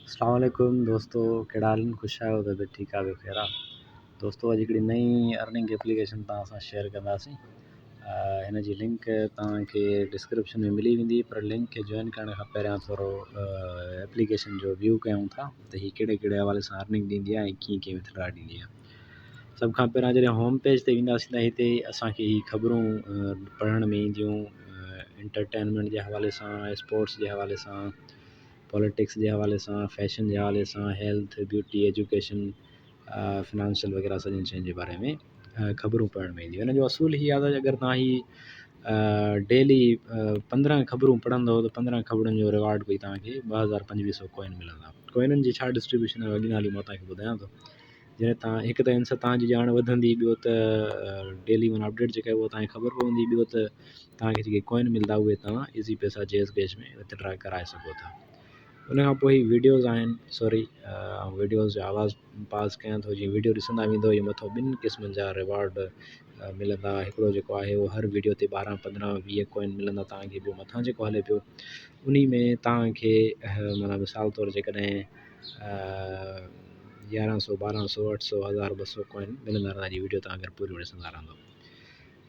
اسلام عليڪم دوستو ڪهڙا حال آهن خوش آهيو طبيعت ٺيڪ آهي خير آهي دوستو اڄ هڪڙي نئين ارننگ ايپليڪيشن توهان سان شيئر ڪنداسين هن جي لنڪ توهان کي ڊسڪرپشن ۾ ملي ويندي پر لنڪ کي جوائن ڪرڻ کان پهريان ٿورو ايپليڪيشن جو ويو ڪيون ٿا ته هي ڪهڙي ڪهڙي حوالي سان ارننگ ڏيندي آهي ۽ ڪيئن ڪيئن وٿڊرا ڏيندي آهي سڀ کان پهريان جڏهن هوم پيج تي اينداسين ته هتي اسانکي هي خبرون پڙهڻ ۾ اينديون انٽرٽينمينٽ جي حوالي سان اسپورٽس جي حوالي سان پاليٽڪس جي حوالي سان، فيشن جي حوالي سان، هيلٿ، بيوٽي، ايجوڪيشن، فنانشل وغيره سڄين شين جي باري ۾ خبرون پڙهڻ ۾ اينديون. ان جو اصول هي آهي ته اگر توهان هي ڊيلي 15 خبرون پڙهندو ته 15 خبرن جو ريوارڊ ڪوئي توهان کي 2000 2500 ڪوائن ملندا. ڪوائنن جي ڇا ڊسٽريبيوشن آهي اڳيان هلي مان توهان کي ٻڌايان ٿو. جڏهن توهان هڪ ته ان سان توهان جي ڄاڻ وڌندي ٻيو ته ڊيلي معنيٰ اپڊيٽ جيڪا آهي اها توهان کي خبر پوندي ٻيو ته توهان کي جيڪي ڪوائن ملندا اهي توهان ايزي پئسا جيز ڪيش ۾ وٿڊرا ڪرائي سگهو ٿا ان کان پوء هي ويڊيوز آهن سوري آئون ويڊيوز جو آواز پاز ڪيان ٿو جيئن ويڊيو ڏسندا ويندو ائين مٿو ٻن قسمن جا ريوارڊ ملندا هڪڙو جيڪو آهي اهو هر ويڊيو تي 12 15 20 ڪوائن ملندا توهان کي ٻيو مٿان جيڪو هلي پيو انهي ۾ توهان کي معنيٰ مثال طور جيڪڏهن 1100 1200 800 1000 200 ڪوائن ملندا رهندا جي ويڊيو توهان اگر پوريون ڏسندا رهندو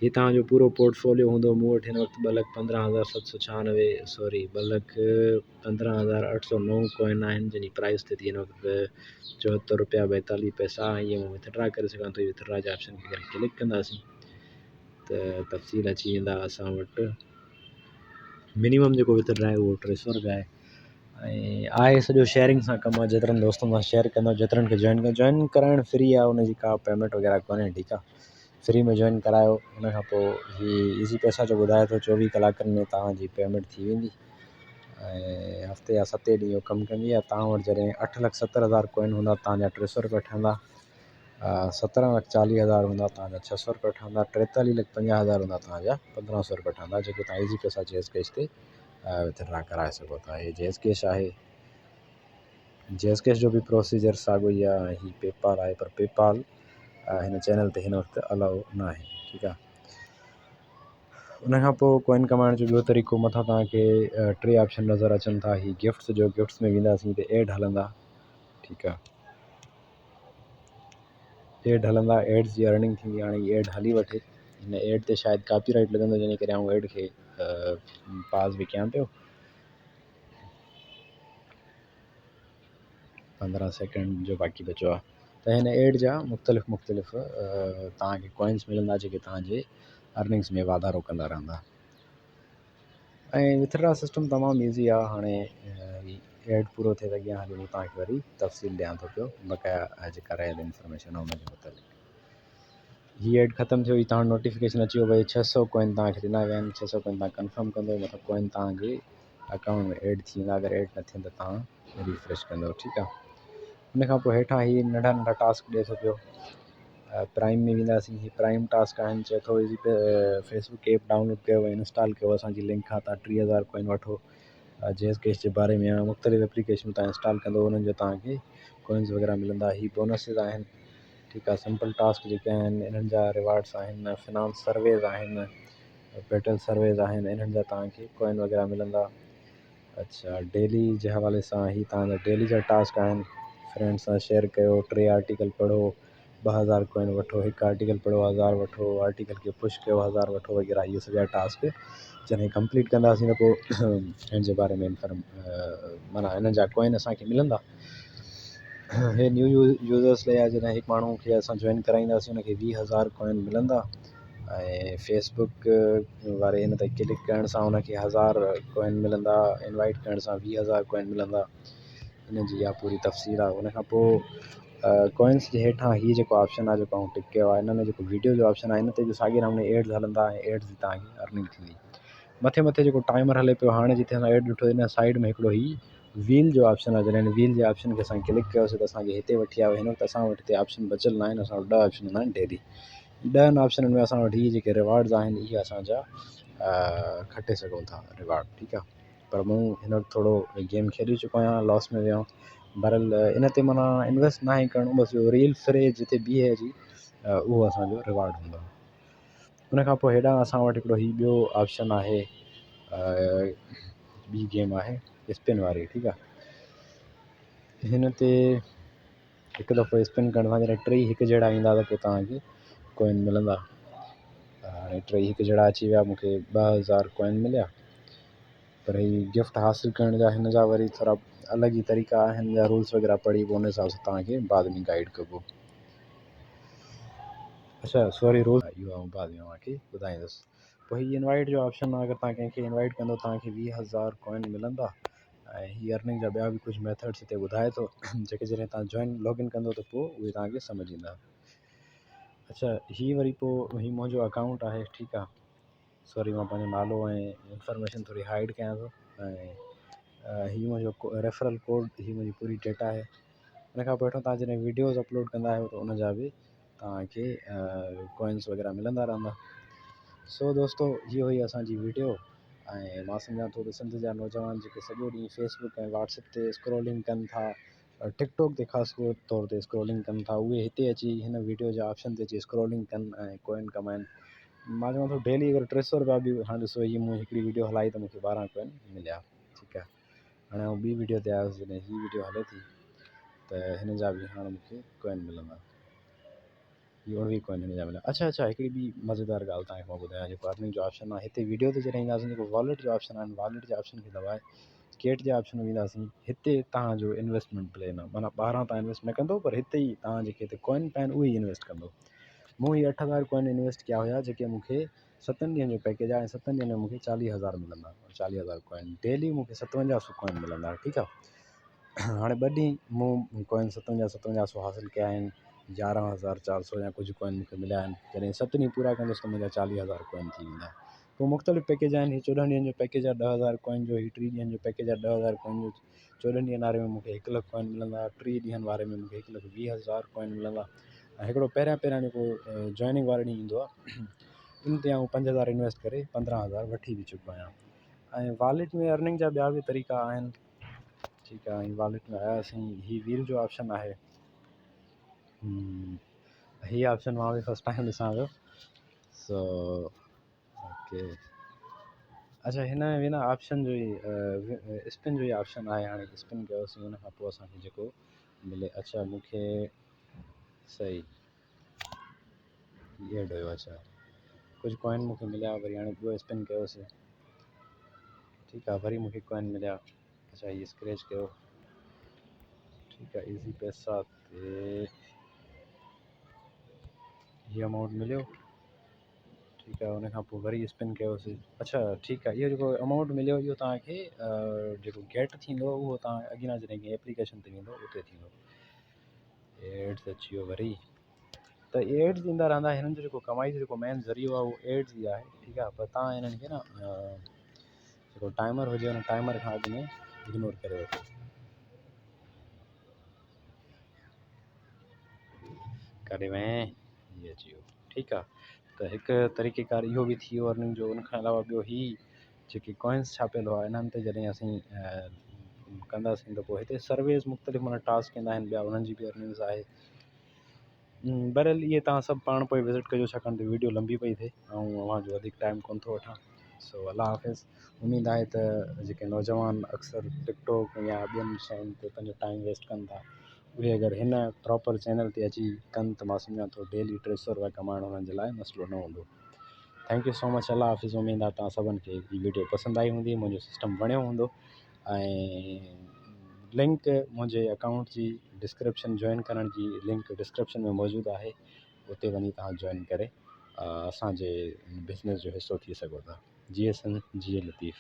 هي توهان جو پورو پورٽ فوليو هوندو مون وٽ هن وقت 215796 سوري 215809 ڪوائن آهن جن جي پرائس ٿئي ٿي هن وقت 74 روپيا 42 پئسا ۽ اهي مون وٿڊرا ڪري سگهان ٿو وٿڊرا جي آپشن کي اگر ڪلڪ ڪنداسين ته تفصيل اچي ويندا اسان وٽ منيمم جيڪو وٿڊرا آهي اهو 300 روپيا آهي ۽ آهي سڄو شيئرنگ سان ڪم آهي جيترن دوستن سان شيئر ڪندو جيترن کي جوائن ڪندو جوائن ڪرائڻ فري آهي ان جي ڪا پيمينٽ وغيره ڪونهي ٺيڪ آهي فري ۾ جوائن ڪرايو ان کان پوء هي ايزي پئسا جو ٻڌائي ٿو 24 ڪلاڪن ۾ توهان جي پيمينٽ ٿي ويندي ۽ هفتي يا ستين ڏينهن اهو ڪم ڪندي آهي توهان وٽ جڏهن 8,70,000 ڪوائن هوندا توهان جا 300 روپيا ٺهندا 17,40,000 هوندا توهان جا 600 روپيا ٺهندا 43,50,000 هوندا توهان جا 1500 روپيا ٺهندا جيڪي توهان ايزي پئسا جيز ڪيش تي وٿڊرا ڪرائي سگهو ٿا هي جيز ڪيش آهي جيز ڪيش جو به پروسيجر ساڳيو ئي آهي هي پي پال آهي پر پي پال هن چينل تي هن وقت الاؤ نه آهي ٺيڪ آهي ان کان پوء ڪوائن ڪمائڻ جو ٻيو طريقو مٿان توهان کي ٽي آپشن نظر اچن ٿا هي گفٽس جو گفٽس ۾ وينداسين ته ايڊ هلندا ٺيڪ آهي ايڊ هلندا ايڊز جي ارننگ ٿيندي هاڻي هي ايڊ هلي وٺي هن ايڊ تي شايد ڪاپي رائيٽ لڳندو جنهن جي ڪري آئون ايڊ کي پاز به ڪيان پيو 15 سيڪنڊ جو باقي بچو آهي ته هن ايڊ جا مختلف مختلف توهان کي ڪوائنس ملندا جيڪي توهان جي ارننگس ۾ واڌارو ڪندا رهندا ۽ وٿڊرا سسٽم تمام ايزي آهي هاڻي ايڊ پورو ٿئي ته اڳيان هلي مون توهان کي وري تفصيل ڏيان ٿو پيو بقايا جيڪا رهيل انفارميشن آهي ان جي متعلق هي ايڊ ختم ٿيو هي توهان وٽ نوٽيفڪيشن اچي ويو ڀئي 600 ڪوائن توهان کي ڏنا ويا آهن 600 ڪوائن توهان ڪنفرم ڪندو مطلب ڪوائن توهان جي اڪائونٽ ۾ ايڊ ٿي ويندا اگر ايڊ نه ٿين ته توهان ريفريش ڪندو ٺيڪ آهي ان کان پوء هيٺان هي ننڍا ننڍا ٽاسڪ ڏئي ٿو پيو پرائم ۾ وينداسين هي پرائم ٽاسڪ آهن چئي ٿو ايزي فيسبڪ ايپ ڊائونلوڊ ڪيو ۽ انسٽال ڪيو اسانجي لنڪ کان تان 3000 ڪوائن وٺو جيز ڪيش جي باري ۾ مختلف ايپليڪيشن تان انسٽال ڪندو انهن جو توهان کي ڪوائنز وغيره ملندا هي بونسز آهن ٺيڪ آ سمپل ٽاسڪ جيڪي آهن انهن جا ريوارڊس آهن فنانس سرويز آهن پيٽل سرويز آهن انهن جا توهان کي ڪوائن وغيره ملندا اڇا ڊيلي جي حوالي سان هي توهان جا ڊيلي جا ٽاسڪ آهن فرينڊ سان شيئر ڪيو ٽي آرٽيڪل پڙهو 2000 ڪوائن وٺو هڪ آرٽيڪل پڙهو 1000 وٺو آرٽيڪل کي پش ڪيو 1000 وٺو وغيره اهي سڄا ٽاسڪ جڏهن ڪمپليٽ ڪنداسين ته پوء هن جي باري ۾ انفارم معنيٰ هنن جا ڪوائن اسان کي ملندا هي نيو يوزرس لاء آهي جڏهن هڪ ماڻهو کي اسان جوائن ڪرائينداسين ان کي 20,000 ڪوائن ملندا ۽ فيس بڪ واري هن تي ڪلڪ ڪرڻ سان ان کي 1000 ڪوائن ملندا انوائٽ ڪرڻ سان 20,000 ڪوائن ملندا ان جي اها پوري تفصيل آهي ان کان پوء ڪوائنس جي هيٺان هي جيڪو آپشن آهي جيڪو آئون ٽڪ ڪيو آهي ان ۾ جيڪو ويڊيو جو آپشن آهي ان تي به ساڳي نموني ايڊز هلندا ۽ ايڊز جي توهان کي ارننگ ٿيندي مٿي مٿي جيڪو ٽائمر هلي پيو هاڻي جتي اسان ايڊ ڏٺو ان سائيڊ ۾ هڪڙو هي ويل جو آپشن آهي جڏهن ويل جي آپشن کي اسان ڪلڪ ڪيوسي ته اسان کي هتي وٺي آيو هن وقت اسان وٽ هتي آپشن بچيل نه آهن اسان وٽ 10 آپشن هوندا آهن ڊيلي 10 آپشنن ۾ اسان وٽ هي جيڪي ريوارڊز آهن اهي اسان جا کٽي سگهون ٿا ريوارڊ ٺيڪ آهي پر مون هن وقت ٿورو گيم کيڏي چڪو آهيان لاس ۾ ويو آهيان بهرحال ان تي معنيٰ انويسٽ ناهي ڪرڻو بس اهو ريل ڦري جتي بيهي اچي اهو اسان جو ريوارڊ هوندو آهي ان کان پوء هيڏانهن اسان وٽ هڪڙو هي ٻيو آپشن آهي ٻي گيم آهي اسپن واري ٺيڪ آ. هن تي هڪ دفعو اسپن ڪرڻ سان جڏهن ٽئي هڪ جهڙا ايندا ته پوء توهان کي ڪوائن ملندا. هاڻي ٽئي هڪ جهڙا اچي ويا مون کي 2000 ڪوائن مليا. پر هي گفٽ حاصل ڪرڻ جا هن جا وري ٿورا الڳ ئي طريقا آهن يا رولس وغيره پڙهي پوء ان حساب سان توهان کي بعد ۾ گائيڊ ڪبو. اڇا سوري رولس اهو آئون بعد ۾ اوهان کي ٻڌائيندس. پوء هي انوائيٽ جو آپشن آهي اگر توهان ڪنهن کي انوائيٽ ڪندو توهان کي 20000 ڪوائن ملندا. ۽ هي ارننگ جا ٻيا به ڪجهه ميٿڊس هتي ٻڌائي ٿو جيڪي جڏهن توهان جوائن لاگ ان ڪندو ته پوء اهي توهان کي سمجهه ايندا. اڇا هي وري پوء هي منهنجو اڪائونٽ آهي ٺيڪ آهي سوري مان پنهنجو نالو ۽ انفارميشن ٿوري هائيڊ ڪيان ٿو ۽ هي منهنجو ريفرل ڪوڊ هي منهنجي پوري ڊيٽا آهي. ان کان پوء هيٺان توهان جڏهن ويڊيوز اپلوڊ ڪندا آهيو ته ان جا به توهان کي ڪوائنس وغيره ملندا رهندا. سو دوستو هي هئي اسان جي ويڊيو ۽ مان سمجهان ٿو ته سنڌ جا نوجوان جيڪي سڄو ڏينهن فيس بڪ ۽ واٽس ايپ تي اسڪرولنگ ڪن ٿا ٽڪ ٽاڪ تي خاص طور تي اسڪرولنگ ڪن ٿا اهي هتي اچي هن ويڊيو جا آپشن تي اچي اسڪرولنگ ڪن ۽ ڪوائن ڪمائن. مان چوان ٿو ڊيلي اگر 300 روپيا به هاڻي ڏسو هي مون هڪڙي ويڊيو هلائي ته مون کي 12 ڪوائن مليا ٺيڪ آهي. هاڻي آئون ٻي ويڊيو تي آيس جڏهن هي ويڊيو هلي ٿي ته هن جا به هاڻي مون کي ڪوائن ملندا. هي 19 ڪوائن هن جا مليا. اڇا اڇا هڪڙي ٻي مزيدار ڳالهه توهان کي مان ٻڌايان جيڪو ارننگ جو آپشن آهي هتي ويڊيو تي جڏهن اينداسين جيڪو واليٽ جو آپشن آهي واليٽ جي آپشن کي دٻائي ڪيٽ جي آپشن ۾ وينداسين هتي توهان جو انويسٽمينٽ پلين آهي معنيٰ ٻاهران توهان انويسٽ نه ڪندو پر هتي ئي توهان جيڪي هتي ڪوائن پيا آهن اهي ئي انويسٽ ڪندو. مون هي 8000 ڪوائن انويسٽ ڪيا هيا جيڪي مون کي ستن ڏينهن جو پيڪيج آهي ۽ ستن ڏينهن ۾ مون کي 40000 ملندا 40000 ڪوائن ڊيلي مون کي 57 سو ڪوائن ملندا ٺيڪ آهي. هاڻي ٻه ڏينهن مون ڪوائن 57 57 سو حاصل ڪيا آهن 11400 يا ڪجهه ڪوائن مون کي مليا آهن جڏهن ست ڏينهن پورا ڪندس ته منهنجا 40000 ڪوائن ٿي ويندا. پوء مختلف پيڪيج آهن هي 14 ڏينهن جو پيڪيج آهي 10000 ڪوائن جو هي 30 ڏينهن جو پيڪيج آهي 10000 ڪوائن جو 14 ڏينهن واري ۾ مون کي هڪ لک ڪوائن ملندا 30 ڏينهن واري ۾ مون کي 1,20,000 ڪوائن ملندا ۽ هڪڙو پهريان پهريان جيڪو جوائننگ واري ڏينهن ايندو آهي ان تي آئون 5000 انويسٽ ڪري 15000 وٺي به چڪو آهيان ۽ واليٽ ۾ ارننگ جا ٻيا به طريقا آهن ٺيڪ آهي ۽ واليٽ ۾ آياسين هي ويل جو آپشن آهي هي آپشن مان به فرسٽ ٽائم ڏسان پيو سو اوڪي اچھا هن ۾ نه آپشن جو ئي اسپن جو ئي آپشن آهي هاڻي اسپن ڪيوسين ان کان پوء اسان کي جيڪو ملي اچھا مون کي صحيح ايڊ هيو اچھا ڪجهه ڪوائن مون کي مليا وري هاڻي ٻيو اسپن ڪيوسين ٺيڪ آهي وري مون کي ڪوائن مليا اچھا هي اسڪريچ ڪيو ٺيڪ آهي ايزي پئسا تي هي امائونٽ مليو ٺيڪ آهي ان کان پوء وري اسپن ڪيوسين اڇا ٺيڪ آهي اهو جيڪو امائونٽ مليو اهو توهان کي جيڪو گيٽ ٿيندو اهو توهان اڳيان جڏهن ڪنهن ايپليڪيشن تي ويندو اتي ٿيندو ايڊز اچي ويو وري ته ايڊز ايندا رهندا هنن جو جيڪو ڪمائي جو جيڪو مين ذريعو آهي اهو ايڊز ئي آهي ٺيڪ آهي پر توهان هنن کي نه جيڪو ٽائمر هجي ان ٽائمر کان اڳ ۾ اگنور ڪري وٺو ڪاڏي وئين هي اچي ويو ٺيڪ آ ته هڪ طريقي ڪار اهو به ٿي ويو ارننگ جو ان کان علاوه ٻيو هي جيڪي ڪوائنس ڇاپيل هئا انهن تي جڏهن اسين ڪنداسين ته پوء هتي سرويز مختلف معنيٰ ٽاسڪ ايندا آهن ٻيا انهن جي به ارننگز آهي بهرحال اهي توهان سڀ پاڻ پوء وزٽ ڪجو ڇاڪاڻ ته ويڊيو لمبي پئي ٿئي ۽ اوهان جو وڌيڪ ٽائيم ڪونه ٿو وٺان سو الله حافظ اميد آهي ته جيڪي نوجوان اڪثر ٽڪ ٽاڪ يا ٻين شين تي پنهنجو ٽائيم ويسٽ ڪن ٿا اهي اگر هن پراپر چينل تي اچي ڪن ته مان سمجهان ٿو ڊيلي 300 روپيا ڪمائڻ انهن جي لاء مسئلو نه هوندو. Thank you so مچ الله حافظ اميد آهي توهان سڀن کي هي ويڊيو پسند آئي هوندي منهنجو سسٽم وڻيو هوندو ۽ لنڪ منهنجي اڪائونٽ جي ڊسڪرپشن جوائن ڪرڻ جي لنڪ ڊسڪرپشن ۾ موجود آهي اتي وڃي توهان جوائن ڪري اسان جي بزنس جو حصو ٿي سگهو ٿا. جيئي سنڌ جيئي لطيف.